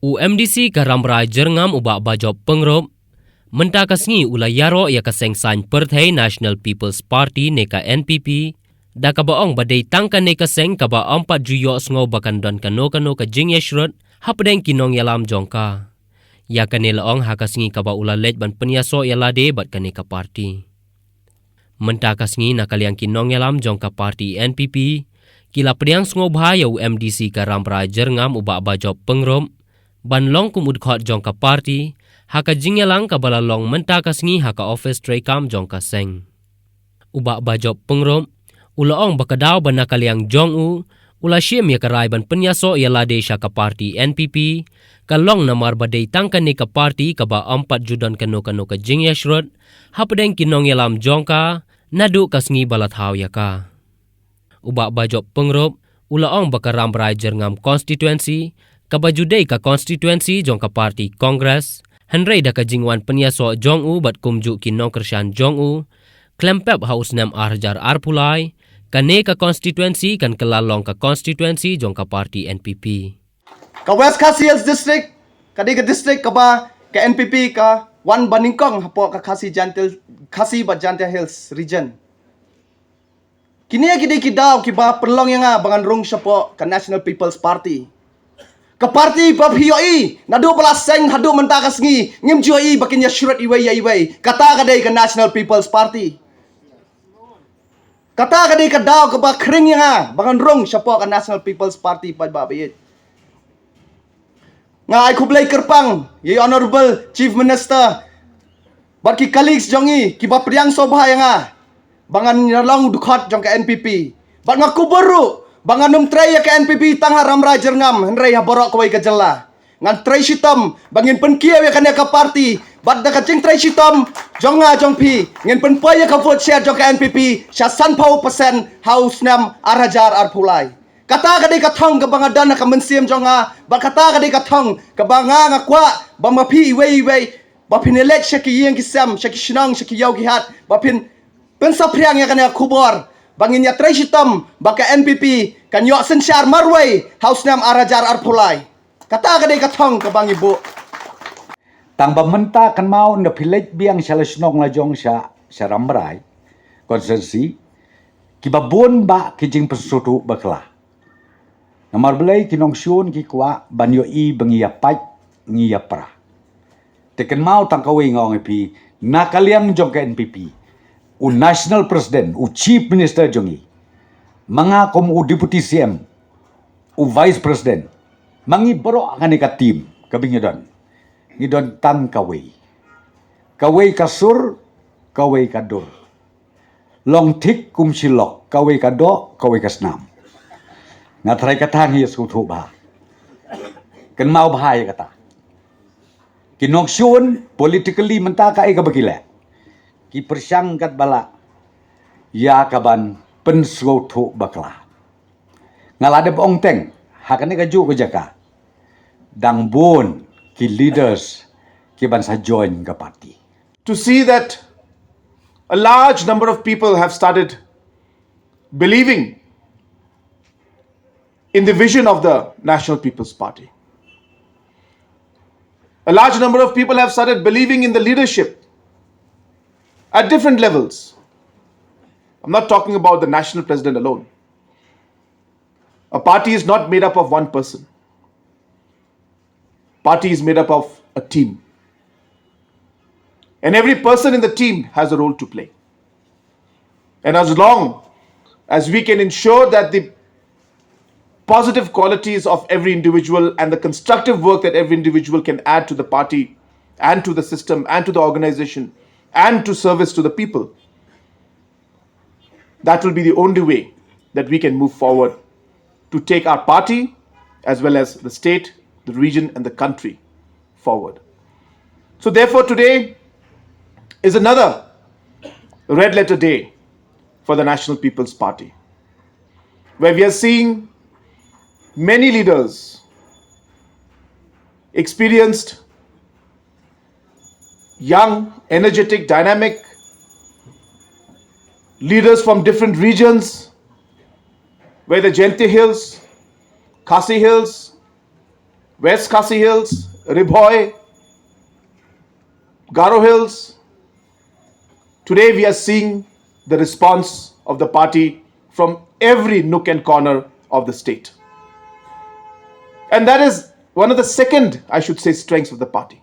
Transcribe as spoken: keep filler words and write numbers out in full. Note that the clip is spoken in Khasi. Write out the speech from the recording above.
U M D C ka Rambrai Jyrngam u Bah Bajop Pyngrope, mynta ka sngi u la ïaroh ïa ka seng saiñ pyrthei National People's Party ne ka N P P, da kaba ong ba dei tang kane ka seng kaba ym pat ju ïohsngew ba kan don kano kano ka jingïashrut hapdeng ki nongïalam jong ka. Ïa kane la ong ha ka sngi kaba u la leit ban pynïasoh ïa lade bad kane ka party. Mynta ka sngi na ka liang ki nongïalam jong ka party N P P, ki la pdiang sngewbha ïa u M D C ka Rambrai Jyrngam u Bah Bajop Pyngrope ban long kum u dkhot jong ka party, ha ka jingïalang kaba la long mynta ka sngi ha ka office treikam jong ka seng. U Bah Bajop Pyngrope u la ong ba ka daw ba na ka liang jong u u la shim ïa ka rai ban pynïasoh ïa lade sha ka party N P P, ka long namar ba dei tang kane ka party kaba ym pat ju don kano kano ka jingïashrut hapdeng ki nongïalam jong ka naduh ka sngi ba la thaw ïa ka. U Bah Bajop Pyngrope u la ong ba ka Rambrai Jyrngam constituency kaba ju dei ka constituency jong ka party Congress, hynrei da ka jingwan pynïasoh jong u bad kumjuh ki nongkyrshan jong u, khlem pep ha u snem ar hajar arphew lai, kane ka constituency kan kylla long ka constituency jong ka party N P P. Ka West Khasi Hills District ka dei ka district kaba ka N P P ka wan ba nyngkong hapoh ka Khasi Jaintia, Khasi bad Jaintia Hills region. Kine ki dei ki daw kiba pynlong ïa nga ba ngan rung shapoh ka National People's Party. Ka party ba phi ïohi naduh ba la seng haduh mynta ka sngi ngim ju ïohi ba kin ïashrut iwei ïa iwei. Kata ka dei ka National People's Party. Kata ka dei ka daw kaba khring ïa nga ba ngan rung shapoh ka National People's Party paidbah ba ïeit. Nga ai khublei kyrpang ïa i Honorable Chief Minister bad ki colleagues jong i kiba pdiang sngewbha ïa nga ba ngan ïa long u dkhot jong ka N P P. Bad nga kubur ruh ba ngan ym trei ïa ka N P P tang ha Rambrai Jyrngam hynrei ha baroh kawei ka jylla. Ngan trei shitom ba ngin pynkiew ïa kane ka party bad da ka jingtrei shitom jong nga jong phi ngin pynpoi ïa ka vote share jong ka N P P sha sanphew percent ha u snem ar hajar arphew lai. Kata ka dei ka thong kaba nga don ha ka mynsiem jong nga, bad kata ka dei ka thong kaba nga nga kwah ba ma phi iwei iwei ba phin ïaleit sha ki ïing ki sem, sha ki shnong, sha ki ïew ki hat, ba phin pynsaphriang ïa kane ka khubor ba ngin ïatrei shitom ba ka N P P kan ïoh synshar marwei ha u snem ar hajar arphew lai. Kata ka dei ka thong kaba ngi buh. Tang ba mynta kynmaw ynda phi leit biang sha la shnong la jong sha, sha Rambrai constituency, kiba bun bah ki jingpynsngewthuh bakla. Namar balei ki nongshun ki kwah ban ïohi ba ngi ïa pait, ngi ïa pra. Te kynmaw tang kawei nga ong ïa phi, na ka liang jong ka N P P, u National President, u Chief Minister jong ngi, ma nga kum u Deputy C M, u Vice President, ma ngi baroh ha kane ka team kaba ngi don, ngi don tang kawei. Kawei ka sur, kawei ka dur. Long thik kum shi lok, kawei ka doh, kawei ka snam. Nga tharai kata ngi ïa sngewthuh bha. Kynmaw bha ïa kata. Ki nongshun politically mynta kaei kaba ki leh, ki pyrshang katba lah ïa kaban pynsngewthuh bakla. Nga la dep ong teng ha kane kajuh ka jaka, dang bun ki leaders kiban sa join ka party. To see that a large number of people have started believing in the vision of the National People's Party. A large number of people have started believing in the leadership at different levels. I'm not talking about the national president alone. A party is not made up of one person. Party is made up of a team. And every person in the team has a role to play. And as long as we can ensure that the positive qualities of every individual and the constructive work that every individual can add to the party and to the system and to the organization and to service to the people, that will be the only way that we can move forward to take our party as well as the state, the region, and the country forward. So, therefore, today is another red letter day for the National People's Party, where we are seeing many leaders, experienced, young, energetic, dynamic leaders from different regions, whether Jaintia Hills, Khasi Hills, West Khasi Hills, Ri Bhoi, Garo Hills. Today we are seeing the response of the party from every nook and corner of the state. And that is one of the second, I should say, strengths of the party.